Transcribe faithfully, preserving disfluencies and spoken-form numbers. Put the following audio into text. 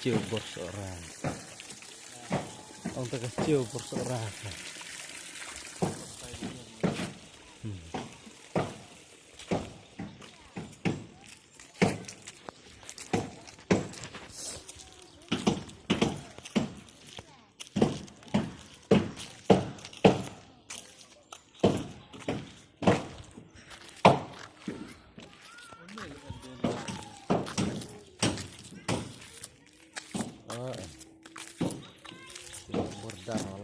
Chiu bor sora. Ong ta ka chiu bor sora. Hmm. Ah. Bor dang.